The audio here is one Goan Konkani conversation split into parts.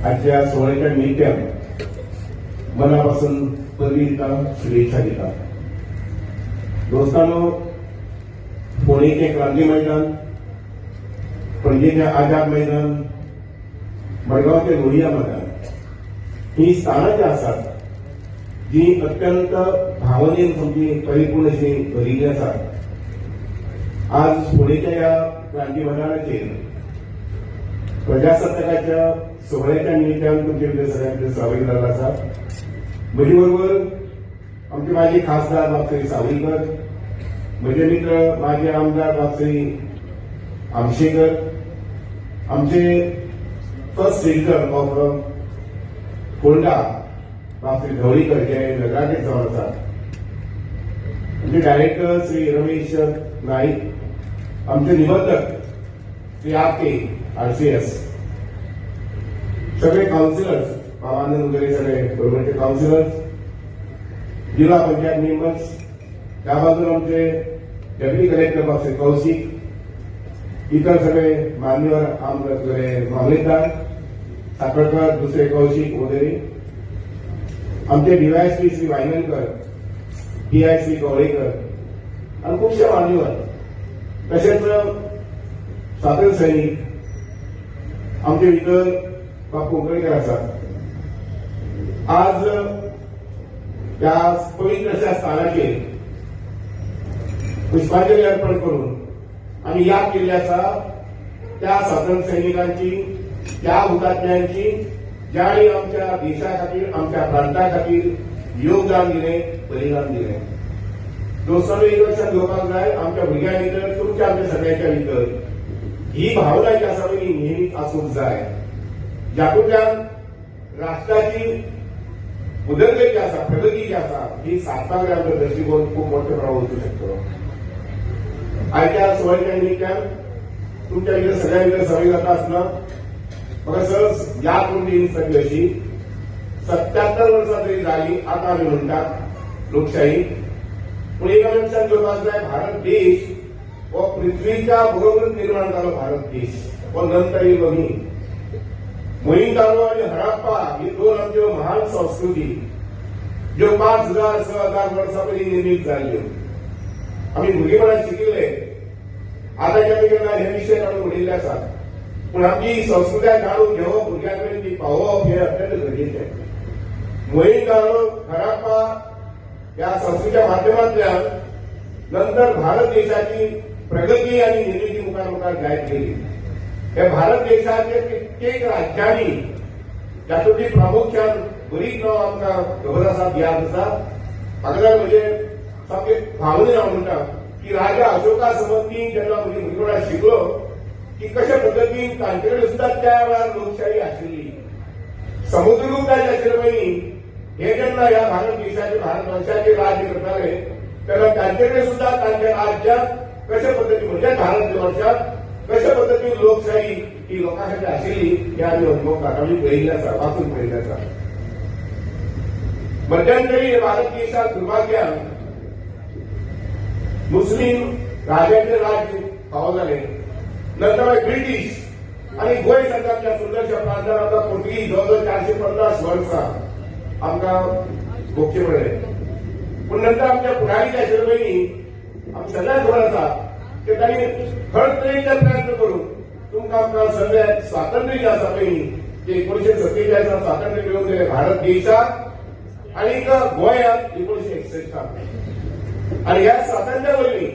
आजच्या सुवाळ्याच्या निमित्तान मनापासून परबीं दिता, शुभेच्छा दिता. दोस्तांनो, फोंडेचें क्रांती मैदान, पणजेचें आझाद मैदान, मडगांवचें लोहिया मैदान ही स्थानां जी आसात जी अत्यंत भावनेन सामकी परिपूर्ण अशी भरिल्ली आसात. आज फोंडेच्या ह्या क्रांती मैदानाचेर प्रजासत्ताकाच्या सोहळ्याच्या निमित्तान तुमचे भितर सगळ्यांचे सहभागी जाल्लो आसा. म्हजे बरोबर आमचे माजी खासदार बाब श्री सावईकर, म्हजे मित्र माजी आमदार बाब श्री आमशेकर, आमचे फर्स्ट सिटीजन ऑफ फोंडा बाब श्री ढवळीकर जे नगराध्यक्ष जावन आसात, आमचे डायरेक्टर श्री रमेश नाईक, आमचे निबंधक श्री आपटे आरसीएस, सगळे काउन्सिलर्स बाबानंद वगैरे सगळे बरोबरचे काउन्सिलर्स, जिल्हा पंचायत मेंबर्स, त्या बाजून आमचे डेप्युटी कलेक्टर बाब श्री कौशिक, इतर सगळे मान्यवर, आमदार सगळे मामलेदार साखळकर, दुसरे कौशिक वगैरे, आमचे DySP Shri Wayangankar, P I Shri Kavlekar आणि खूपशे मान्यवर, तशेंच स्वातंत्र्य सैनिक आमचे भितर बाब कुंकळीकर आसात. आज त्या पवित्र अशा स्थानाचेर पुष्पांजली अर्पण करून आमी याद केल्ली आसा त्या स्वातंत्र्य सैनिकांची, त्या हुतात्म्यांची, ज्यांनी आमच्या देशा खातीर, आमच्या प्रांता खातीर योगदान दिलें, बलिदान दिलें. दोस्तांनो, एक लक्षात घेवपाक जाय, आमच्या भुरग्यां भितर, तुमच्या आमच्या सगळ्यांच्या भितर ही भावना जी आसा पळय, ही नेहमीच आसूंक जाय, ज्यातूंतल्यान राष्ट्राची उदरगत जी आसा, प्रगती जी आसा, ही साधपाक आमचो दृश्टिकोन खूब मोठ्या प्रमाणात वचूं शकतलो. आयच्या सुवाळ्याच्या निमित्तान तुमच्या भितर सगळ्या भितर सहभागी जाता आसतना म्हाका सहज याद करून दिली सगळी अशी 77 वर्सां तरी जाली आता आमी म्हणटात लोकशाही. पूण एक आमी लक्षात घेवपाक जाय, भारत देश हो पृथ्वीच्या बरोबर निर्माण जालो. भारत देश हो नंतर येयलो न्ही. मोहिंदारो आणि हडप्पा ही दोन आमच्यो महान संस्कृती ज्यो 5000, 6000 वर्सां पयलीं निर्मीत जाल्ल्यो. आमी भुरगेपणात शिकिल्ले. आतांच्या आमी केन्ना हे विशय काडून उडयल्ले आसात, पूण आमची संस्कृताय जाणून घेवप, भुरग्यां कडेन ती पावोवप हें अत्यंत गरजेचें. मोहिंदारो, हडप्पा ह्या संस्कृतीच्या माध्यमांतल्यान नंतर भारत देशाची प्रगती आणि निर्मिती मुखार मुखार जायत गेली. हे भारत देशाचे कित्येक राज्यांनी, जातूंतली प्रामुख्यान बरीच नांव आमकां खबर आसा, याद आसा. म्हाका जाय म्हणजे सामके भावनेन हांव म्हणटा की राजा अशोका संबंदी जेन्ना म्हजी भुरगेपणात शिकलो की कशा पद्दतीन तांचे कडेन सुद्दां त्या वेळार लोकशाही आशिल्ली. समुद्रगुप्त जे आशिल्ले पयलीं, हे जेन्ना ह्या भारत देशाचे, भारत वर्षाचे राज्य करताले, तेन्ना तांचे कडेन सुद्दां तांच्या राज्यात कशा पद्दतीन, म्हणजे भारत वर्षात कशा पद्दतीन लोकशाही ही लोकां खातीर आशिल्ली, हे आमी अनुभवतात, आमी पळयिल्लें आसा, वाचून पळयिल्लें आसा. मध्यंतरी भारत देशात दुर्भाग्यान मुस्लिम राजाचे राज्य फावो जालें. नंतर मागीर ब्रिटीश आणि गोंय सरकारच्या सुंदरशा प्रांतान आमकां पोर्तुगीज जवळ जवळ 450 वर्सां आमकां भोगचे पडले. पूण नंतर आमच्या फुडारी जे आशिल्ले पयलीं, आमकां सगळ्यांक खबर आसा की तांणी हर तरेचे प्रयत्न करून तुमकां आमकां सगळ्या स्वातंत्र्य जें आसा पयलीं ते 1947 स्वातंत्र्य मेळोवन दिलें भारत देशाक आनी गोंयांत 1961. आणि ह्या स्वातंत्र्या वरवीं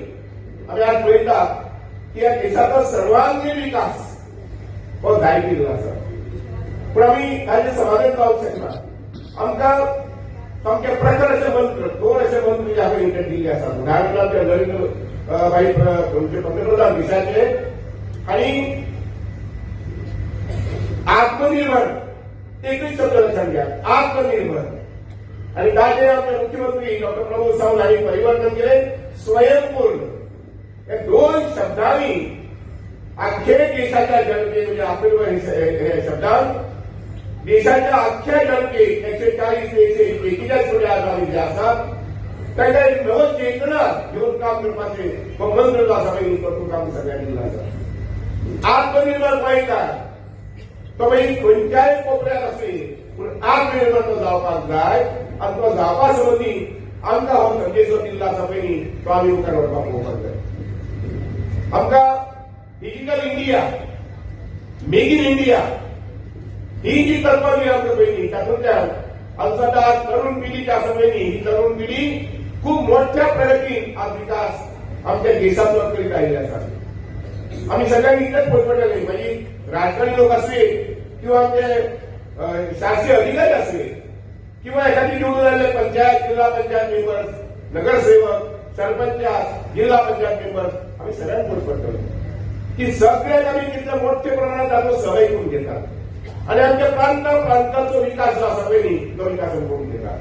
आमी आज पळयता की ह्या देशाचो सर्वांगीण विकास हो जायत गेल्लो आसा. पूण आमी ताजें समाधान जावंक शकना. आमकां सामके प्रखर अशे मंत्र, दोन अशे मंत्र जे आमी दिल्ले आसात. उदाहरण आमचे नरेंद्र भाई, आमचे पंतप्रधान देशाचे, आणि आत्मनिर्भर, एकच शब्द लक्षात घ्या, आत्मनिर्भर. आणि ताजे आमचे मुख्यमंत्री डॉक्टर प्रमोद सावंत हांणी परिवर्तन केले, स्वयंपूर्ण. या दोन शब्दांनी अख्खे देशाच्या जनते, म्हणजे आत्मनिर्भर हे शब्दान देशाच्या अख्ख्या जनतेक, 140 ते 141 कोटी आज आमी जे आसात, तांकां एक नवो चेतना घेवन काम करपाचें हो मंत्र जो आसा पळय, तो काम सगळ्यांनी दिल्लो आसा. आत्मनिर्भर गोंयकार. तो मागीर खंयच्याय कोपऱ्यात आसूं पूण आत्मनिर्भर तो जावपाक जाय आनी तो जावपा संबंदी आमकां हो संदेश जो दिल्लो आसा पळय न्ही तो आमी मुखार व्हरपाक पळोवपाक जाय. आमकां digital India, make in India ही जी कल्पना जी आमकां पळय न्ही तातूंतल्यान आमचो आतां तरुण पिढी जी आसा पळय न्ही ही तरुण पिढी खूब मोठ्या प्रगतीन आज विकास आमच्या देशाचो करीत आयिल्ले आसा. आमी सगळ्यांनी इतलेंच पळोवचे मागीर राजकारणी लोक आसुये किंवा आमचे शासकीय अधिकारी आसुये किंवा एखादी निवडून आयिल्ले पंचायत, जिल्हा पंचायत मेंबर्स, नगरसेवक, सरपंच, जिल्हा पंचायत मेंबर्स, आमी सगळ्यांक पळोवचे पडटलें की सगळ्यांक आमी कितल्या मोठ्या प्रमाणात ताचो सहभागी करून घेतात आनी आमच्या प्रांता प्रांताचो विकास जो आसा पळय न्ही तो विकास आमी करून घेतात.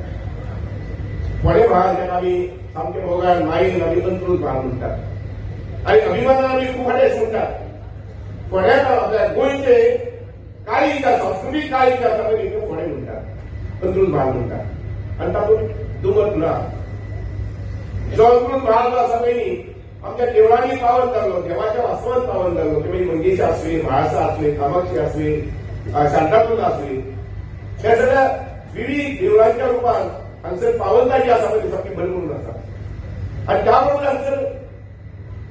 फोंडें म्हाल जेन्ना आमी सामके मोगान मायेन आमी अंत्रूज म्हाल म्हणटात आनी अभिमानान आमी कुवाडेस म्हणटात. फोंड्याक आपल्या गोंयचे काळीज, संस्कृतीक काळीज आसा पळय न्ही तें फोंडें म्हणटात, अंत्रूज म्हाल म्हणटात आनी तातूंत दुमत ना. जो अंत्रूज म्हाल जो आसा पळय न्ही आमच्या देवळांनी पावन जाल्लो, देवाच्या वास्तवान पावन जाल्लो, ते मागीर मंगेशा आसुये, म्हाळसा आसुये, कामाक्षी आसुये, शांतादुर्गा आसुये, ह्या सगळ्या विविध देवळांच्या रुपान हांगसर पावनता जी आसा पळय सामकी भरपूर आसा. आनी त्या बरोबर हांगसर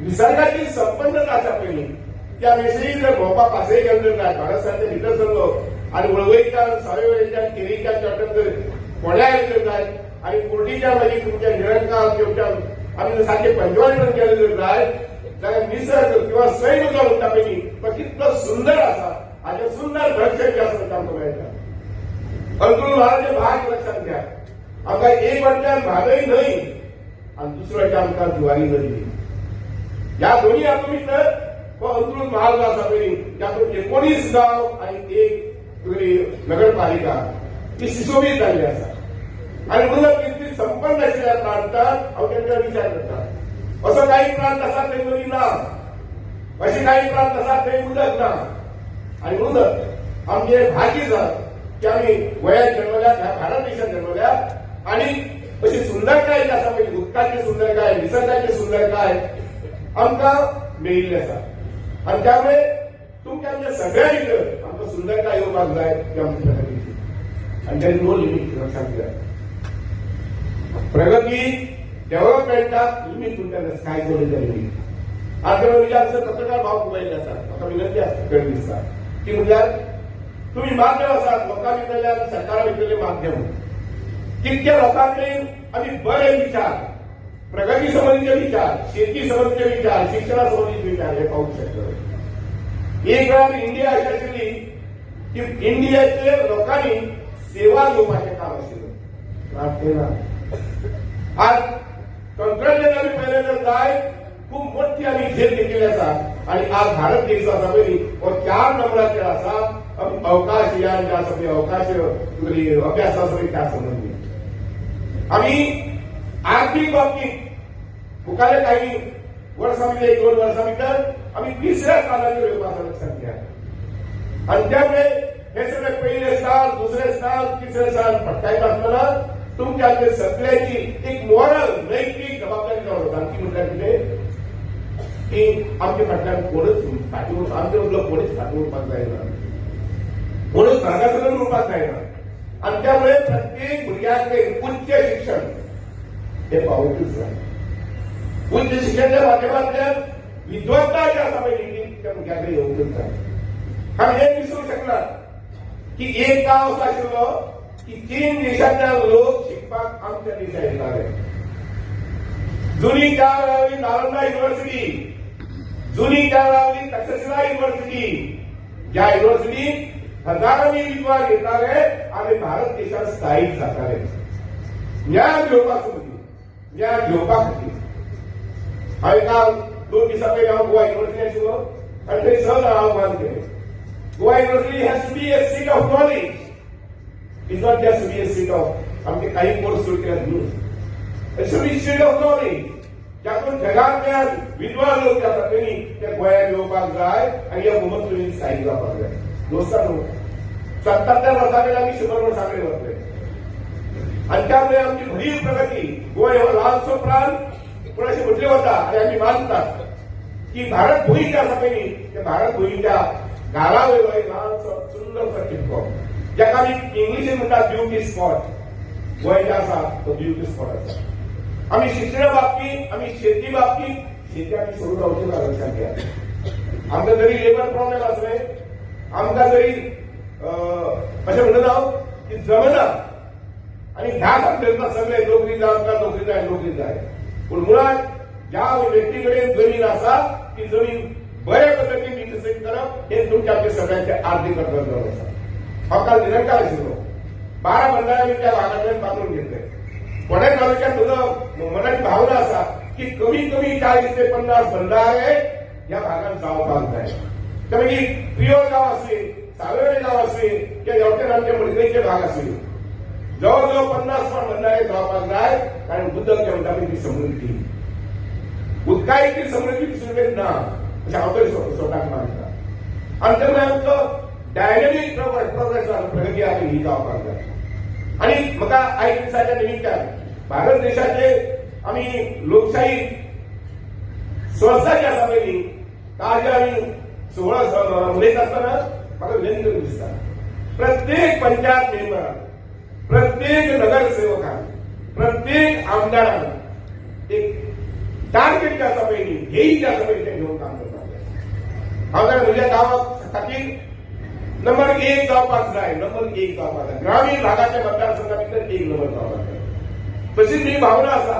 निसर्गाची संपन्नता आसा पळय न्ही ती आमी सगळी जर भोंवपाक पासय गेले जर जाय भारत भितर सरलो आनी वळवयच्यान, सावयवेरेच्यान, केरीच्या वाटेन जर फोंड्या आयले जर जाय आनी कुर्डीच्या मागीर तुमच्या निरंकाल तेवच्यान आमी जर सारखे पंचवाडी कडेन गेले जर जाय जाल्यार निसर्ग किंवा सैम जो म्हणटा पळय न्ही तो कितलो सुंदर आसा हाचें सुंदर दर्शन जें आसा तें आमकां मेळटा. अंत्रूज म्हालाचें भाग्य लक्षात घ्या, आमकां एक वाटल्यान म्हादय न्हंय आनी दुसरो वाटेन आमकां जुवारी नदी, ह्या दोन्ही हातूंत भितर हो अंत्रूज म्हाल जो आसा पळय तातूंत 19 गांव आनी एक नगरपालिका ही सुशोभीत जाल्ली आसा. आनी म्हणून तितली संपन्न आशिल्ल्या प्रांतांत हांव तेंच्या विचार करता असो काही प्रांत आसा थंय नदी ना, अशे काही प्रांत आसा थंय उदक ना. आनी म्हणूनच आमचें भाग्य जालां की आमी गोंयांत जन्मल्यात, ह्या भारत देशांत जन्मल्यात आनी अशी सुंदरकाय जी आसा पळय उदकाची सुंदरकाय, निसर्गाची सुंदरकाय आमकां मेळिल्ली आसा. आनी त्यामुळे तुमच्या आमच्या सगळ्या भितर आमकां सुंदरकाय येवपाक जाय ती आमची प्रगतीची. आनी there is no limit. लक्षात घ्या, प्रगती डेव्हलपमेंटाक लिमीट म्हणटा स्काय जोड लिमीट. आज म्हणजे आमचो पत्रकार भाव उबयल्ले आसात, म्हाका विनंती आसा कळी दिसता की म्हणल्यार तुम्ही माध्यम आसात लोकां भितरल्यान सरकारा भितरले माध्यम, कितक्या लोकां कडेन आमी बरे विचार, प्रगती संबंदीचे विचार, शेती संबंदीचे विचार, शिक्षणा संबंदीचे विचार हे पावूंक शकतले. एक वेळार इंडिया अशी आशिल्ली की इंडियाचे लोकांनी सेवा घेवपाचें काम आशिल्लें, आज तें ना. आज तंत्रज्ञान आमी पळयलें जर जाय खूब मोठी आमी झेल घेतिल्ली आसा आनी आज भारत देश जो आसा पळय हो 4 नंबराचेर आसा अवकाश यान जे आसा पळय अवकाश अभ्यास आसा पळय त्या संबंदी. आमी आर्थीक बाबतीत मुखारल्या काही वर्सां भितर, 1-2 वर्सां भितर आमी तिसऱ्या स्थानाचेर येवपा आसा, लक्षात घ्या. आनी त्यामुळे हे सगळे पयलें स्थान, दुसरें स्थान, तिसरें स्थान पटकायता आसतना तुमच्या आमच्या सगळ्याची एक मॉरल नैतीक जबाबदारी जावन आसा. ती म्हटल्यार कितें की आमच्या फाटल्यान कोणूच फाटीं, आमचे मदलो कोणीच फाटीं उरपाक जायना, कोणूच मागासलेलो उरपाक जायना. आनी त्यामुळे प्रत्येक भुरग्याक उच्च शिक्षण हे पावोवंकूच जाय. उच्च शिक्षणाच्या माध्यमांतल्यान विद्वत्ता जी आसा पळय ती त्या भुरग्या कडेन येवंकूच जाय. आमी हें विसरूंक शकना की एक काळ असो आशिल्लो की चीन देशांतल्यान लोक शिकपाक आमच्या देशात येताले. जुनी त्या वेळावयली नालंदा युनिव्हर्सिटी, जुनी त्या वेळावयली तक्षशिला युनिव्हर्सिटी, ज्या युनिव्हर्सिटीत हजारांनी विद्वान येताले आनी भारत देशात स्थायीक जाताले ज्ञान घेवपा खातीर, ज्ञान घेवपा खातीर. हांवें काल 2 दिसां पयलीं हांव गोवा युनिव्हर्सिटी आशिल्लो आनी थंय सहज आव्हान केलें. Goa University has to be a seat of knowledge, is not just to be a seat of आमचे काही कोर्स सुरू केल्यात न्हू, it should be seat of knowledge ज्यातून जगांतल्या विद्वान लोक जे आसात तेणी ते गोंयांत येवपाक जाय आनी ह्या गोमंतुनी स्थायीक जावपाक जाय. दोस्तांनो, 77 वर्सां कडेन आमी 100 वर्सां कडेन वतले आनी त्यामुळे आमची भरीव प्रगती. गोंय हो ल्हानसो प्रांत पूण अशें म्हटलें वता आनी आमी मानतात की भारत भूंय जी आसा पळय न्ही त्या भारत भुंयच्या घारा वयलो एक ल्हानसो सुंदरसो ठिपको, जाका आमी इंग्लिशीन म्हणटा ब्युटी स्पॉट, गोंय जे आसा तो ब्युटी स्पॉट आसा. आमी शिक्षणा बाबतींत, आमी शेती बाबतींत, शेती आमी सोडून रावची ना. लक्षात घ्या, आमकां जरी लेबर प्रॉब्लेम आसले, आमकां जरी अशें म्हणटा हांव की जमना आनी ध्यास आमकां सगळे नोकरी जाय, आमकां नोकरी जाय, नोकरी जाय. पूण मुळात ज्या व्यक्ती कडेन जमीन आसा ती जमीन बऱ्या पद्दतीन विकसीत करप हे तुमच्या आमच्या सगळ्यांचे आर्थिक कर्तव्य जावन आसा. हांव काल निरंकार आशिल्लो, 12 बंधारे आमी त्या भागांतल्यान बांदून घेतले. फोंडें तालुक्यात म्हजो मनाची भावना आसा की कमी कमी 40 ते 50 बंधारे ह्या भागात जावपाक जाय. ते मागीर प्रियोळ गांव आसली, सावयवेरें गांव आसली किंवा हेवटेन आमचे मडकयचे भाग आसली, जवळ जवळ 50 पण बंधारे जावपाक जाय. कारण उदक जें म्हणटा ती समृद्धी, उदका इतली समृद्धी दुसरे ना अशें हांव तरी स्वताक मानता. आनी त्यामुळे आमचो डायनॅमीक प्रोग्रेस, प्रगती आमी ही जावपाक जाय. आनी म्हाका आयज दिसाच्या निमित्तान भारत देशाचे आमी लोकशाही संस्था जी आसा पळय न्ही, ताजे आमी सुवळो उलयता आसतना म्हाका विनंती करून दिसता, प्रत्येक पंचायत मेंबरान, प्रत्येक नगरसेवकान, प्रत्येक आमदारान एक टार्गेट जे आसा पळय न्ही, ध्येय जे आसा पळय तें घेवन काम करपाक जाय. हांव जाणा म्हज्या गांवा खातीर नंबर 1 जावपाक जाय, नंबर 1 जावपाक जाय, ग्रामीण भागाच्या मतदारसंघा भितर 1 नंबर जावपाक जाय. तशीच ही भावना आसा,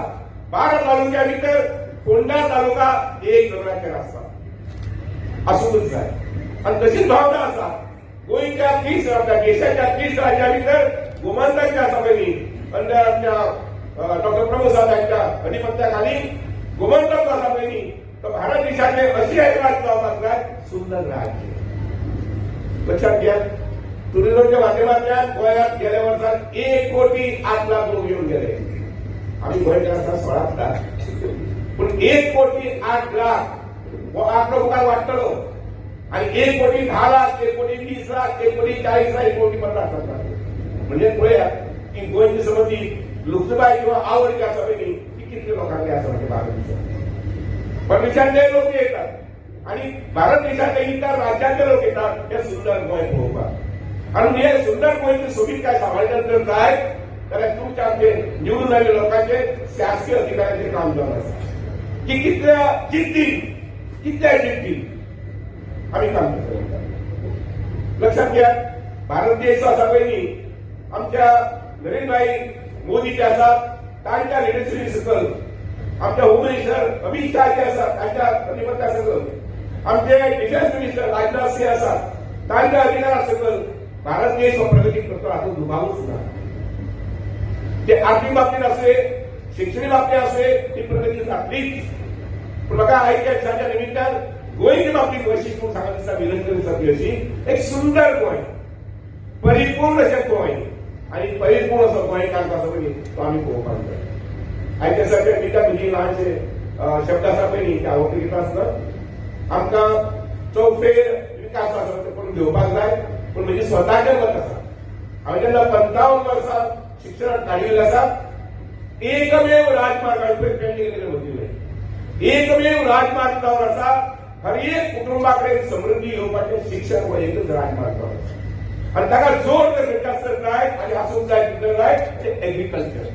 12 तालुक्या भितर फोंडा तालुका 1 नंबराचेर आसा, आसूंकच जाय. आनी तशीच भावना आसा, गोंयच्या 30, आपल्या देशाच्या 30 राज्या भितर गोमंतक जे आसा पळय न्ही, अंडर आमच्या डॉक्टर प्रभू साहेब हांच्या अधिपत्याखाली गोमंतक जो आसा पळय न्ही, तो भारत देशातले अशी एक राज्य जावपाक जाय, सुंदर राज्य. लक्षात घ्या, टुरिझमच्या माध्यमांतल्यान गोंयांत गेल्या वर्सात 1 कोटी 8 लाख लोक येवन गेले. आमी गोंयकार आसतना 16 लाख, पूण 1 कोटी 8 लाख हो आंकडो मुखार वाडटलो आनी 1 कोटी 10 लाख, 1 कोटी 20 लाख, 1 कोटी 40 लाख, 1 कोटी 50 लाख जातले. म्हणजे पळयात की गोंयची समज ती लुकसाय किंवा आवड जी आसा पळय न्ही, ती कितले लोकांक आसा. म्हणजे भारत देशात परदेशांतले लोक येतात आणि भारत देशातले इतर राज्यांतले लोक येतात हे सुंदर गोंय पळोवपाक. आणि हे सुंदर गोंयची सोबीतकाय सांबाळटा जर जाय जाल्यार तुमच्या आमचे निवडून आयिल्ले लोकांचे, शासकीय अधिकाऱ्यांचे काम जावन आसा की कितल्या जिद्दीन, कितल्या जिद्दीन आमी काम करतले. लक्षात घ्या, भारत देश जो आसा पळय न्ही, आमच्या नरेंद्रभाई मोदी जे आसात तांच्या लिडरशिपी सकल, आमच्या होम मिनिस्टर अमित शाह जे आसात तांच्या अधिपत्या सकल, आमचे डिफेन्स मिनिस्टर राजनाथ सिंह आसात तांच्या अधिकारा सकल भारत देश हो प्रगती करतो हातूंत दुबावूच ना. ते आर्थिक बाबतीत असले, शिक्षणीक बाबतीत असले, ती प्रगती जातलीच. पूण म्हाका आयच्या दिसाच्या निमित्तान गोंयच्या बाबतीत वैशिश्ट म्हणून सांगत दिसता, विनंती करीत दिसता ती अशी एक सुंदर गोंय, परिपूर्ण अशें गोंय आनी परिपूर्ण असो गोंयकार आसा पळय तो आमी पळोवपाक जाय. आयच्या दिसाच्या निमित्तान म्हजी ल्हानशे शब्द आसा पळय न्ही ते हांव घेता आसतना आमकां चौफेर विकास आसा ते करून घेवपाक जाय. पूण म्हजें स्वताचें मत आसा, हांवें जेन्ना 55 वर्सां शिक्षणात काडिल्लें आसा, एकमेव राजमार्ग हांवें पेंडींग केलें वतिल्लें, एकमेव राजमार्ग जावन आसा हर एक कुटुंबा कडेन समृद्धी येवपाचें शिक्षण हो एकच राजमार्ग जावन आसा. आनी ताका जोड जर घट्ट आसत जाय आनी आसूंक जाय तितलें जाय ते एग्रीकल्चर.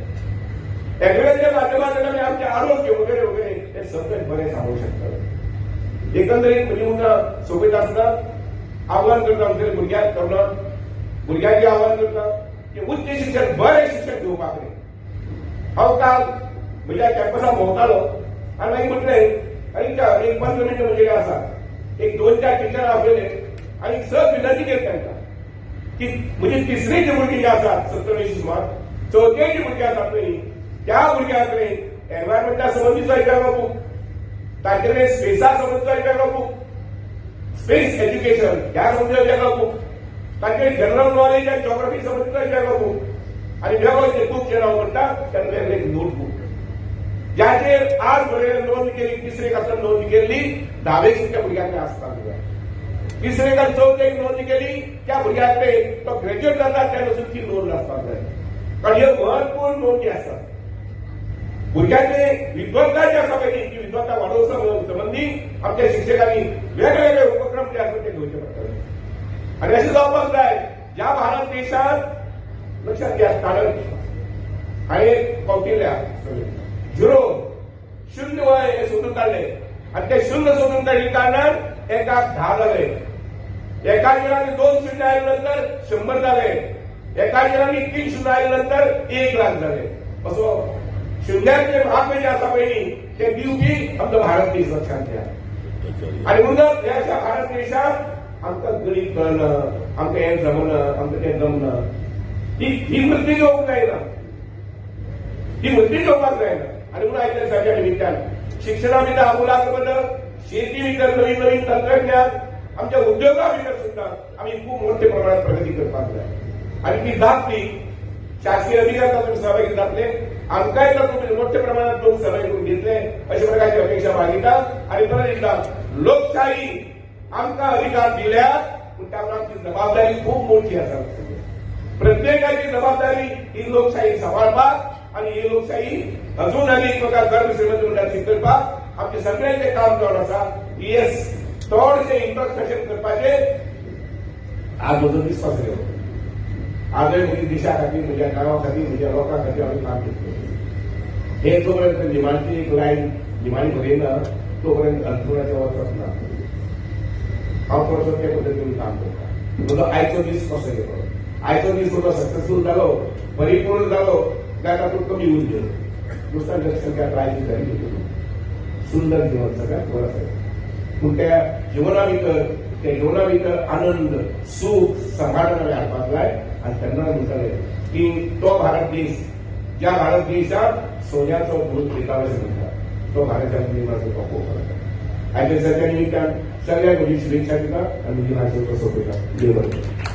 एग्रीकल्चर माध्यमांतल्यान आमी आमचें आरोग्य वगैरे वगैरे हे सगळें बरें सांगूंक शकतात. एकंदरीत म्हजी उतरां सोंपयता आसतना आव्हान करता आमच्या भुरग्यांक, तरुणांक, भुरग्यांक आव्हान करता की उच्च शिक्षण, बरें शिक्षण घेवपाक न्ही. हांव काल म्हज्या कॅम्पसात भोंवतालो आनी मागीर म्हटलें, आनी एक 15 मिनटां म्हजे कडेन आसा, एक दोन चार टिचर आपयले आनी सहज विनंती केली तांकां की म्हजी तिसरेची भुरगीं जी आसात, 70 सुमार चवथेची भुरगीं आसात पळय, त्या भुरग्यां कडेन एनवायरमेंटा संबंदीचो एक वेगळो बूक, तांचे कडेन स्पेसा संबंदीचो एक वेगळो बूक, स्पेस एज्युकेशन ह्या संबंदीचो वेगळो बूक, तांचे कडेन जनरल नॉलेज आनी जॉग्रफी संबंदीचो एक वेगळो बूक आनी वेगळो जे बूक जे हांव म्हणटा तातूंत एक नोटबूक ज्याचेर आज बरयलें, नोंद केली, तिसरेक आसतना नोंद केल्ली, धावेक त्या भुरग्यांक आसपाक जाय. तिसरेक आनी चवथेक नोंद केली त्या भुरग्या कडेन तो ग्रॅज्युएट जाता त्या वचून ती नोंद आसपाक जाय. कारण ह्यो महत्वपूर्ण नोंदी आसात. भुरग्यांचे विद्वत्ता जी आसा पळय ती विद्वत्ता वाडोवचा संबंदी आमच्या शिक्षकांनी वेगवेगळे उपक्रम जे आसात ते घेवचे पडटले. आनी अशें जावपाक जाय ज्या भारत देशात लक्षात घ्या, कारण हांवें कौटिल्या झिरो शून्य वय हे सोदून काडले आनी ते शून्य सोदून काडले कारणान एकाक 10 जाले, एका जिरांनी 2 शून्य आयले नंतर 100 जाले, एका जिरांनी 3 शून्य आयले नंतर 1 लाख जाले. असो शून्याचे महात्म जे आसा पयलीं ते दिवपी आमचो भारत देश, लक्षात घ्या. आनी म्हणूनच ह्या भारत देशात आमकां गणीत कळना, आमकां हें जमना, आमकां तें जमना, ही वृत्ती घेवंक जायना, ही वृत्ती घेवपाक जायना. आनी म्हणून आयच्या दिसाच्या निमित्तान शिक्षणा भितर आमूलाग्र बदल, शेती भितर नवीन नवीन तंत्रज्ञान, आमच्या उद्योगा भितर सुद्धा आमी खूब मोठ्या प्रमाणात प्रगती करपाक जाय. आनी ती जातली, शासकीय अधिकारी तातूंत सहभागी जातले, आमकांय तातूंत मोठ्या प्रमाणात लोक सहभागी करून घेतले अशा प्रकारची अपेक्षा बाळगिता. आनी परत एकदा लोकशाही आमकां अधिकार दिल्या, पूण त्या आमची जबाबदारी खूब मोठी आसा. प्रत्येकाची जबाबदारी ही लोकशाही सांबाळपाक आनी ही लोकशाही अजून आनी एक प्रकार गर्भ श्रीमंत म्हणटा करपाक आमचे सगळ्यांचे काम जावन आसा. येस, चडशें इंट्रोस्पेक्शन करपाचें आज म्हजो विस्वास गेलो. आजय म्हजी देशा खातीर, म्हज्या गांवा खातीर, म्हज्या लोकां खातीर हांवें काम केलें. हे जोपर्यंत निमाणची एक लायन निमाणी बरयना तोपर्यंत अंथरुणाचेर वचप ना. हांव थोडोसो ते पद्दतीन काम करता. म्हजो आयचो दीस कसो गेलो, आयचो दीस म्हजो सक्सेसफूल जालो, परिपूर्ण जालो काय तातूंत कमी उरलें. दुसऱ्या लोकसंख्या प्रायज जाली, सुंदर जीवन सगळ्यात खबर आसा, पूण त्या जिवना भितर, त्या जिवना भितर आनंद, सूख, समाधान आमी हाडपाक जाय. आनी तेन्ना म्हणटाले की तो भारत देश ज्या भारत देशात सोन्याचो दूध दिता अशें म्हणटा, तो भारत निर्माण तो करता. आयच्या दिसाच्या निमित्तान सगळ्यांक म्हजी शुभेच्छा दिता आनी म्हजी भाशण सोंपयता. देव बरें.